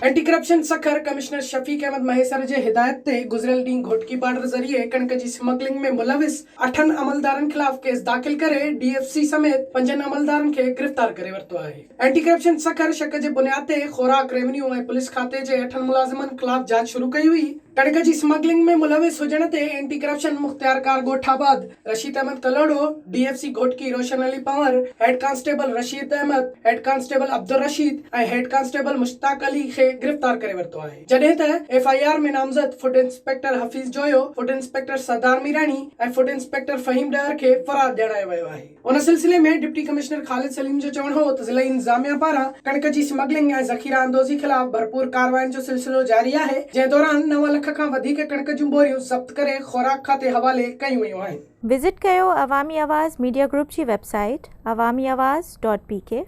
Anti corruption Sukkur commissioner Shafiq Ahmed Mahesar جي هدايت تي گذريل ڏينهن گهوٽڪي بارڊر ذريعي ڪڻڪ جي سمگلنگ ۾ ملوث اٺن عملدارن خلاف ڪيس داخل ڪري ڊي ايف سي سميت پنجن عملدارن کي گرفتار ڪري ورتو آهي. اينٽي ڪرپشن سکر شڪ جي بنياد تي خوراڪ، ريونيو ۽ پوليس کاتي جي اٺن ملازمن خلاف جاچ شروع ڪئي هئي. ڪڻڪ جي سمگلنگ ۾ ملوث هجڻ تي اينٽي ڪرپشن مختيارڪار ڳوٺ آباد Rashid Ahmed Kalhoro, D F C Ghotki Roshan Ali Panhwar, head constable Rashid Ahmed, head constable Abdul Rasheed ۽ head constable Mushtaq Ali کي گرفتار ڪري ورتو آهي. جڏهن ته ايف I R ۾ نامزد food inspector Hafeez Joyo, food inspector Sardar Mirani ۽ food inspector Faheem Dahar کي فرار ڄاڻايو ويو آهي. ان سلسلي ۾ ڊپٽي ڪمشنر خالد سليم جو چوڻ هو ته ضلعي انتظاميا پاران ڪڻڪ جي سمگلنگ ۽ ذخيره اندوزي خلاف ڀرپور ڪاررواين جو سلسلو جاري آهي، جنهن دوران نو لک کان وڌيڪ ڪڻڪ جون ٻوريون ضبط ڪري خوراڪ کاتي حوالي ڪيون ويون آهن. وزٽ ڪيو عوامي آواز ميڊيا گروپ جي website Awami Awaz dot P K.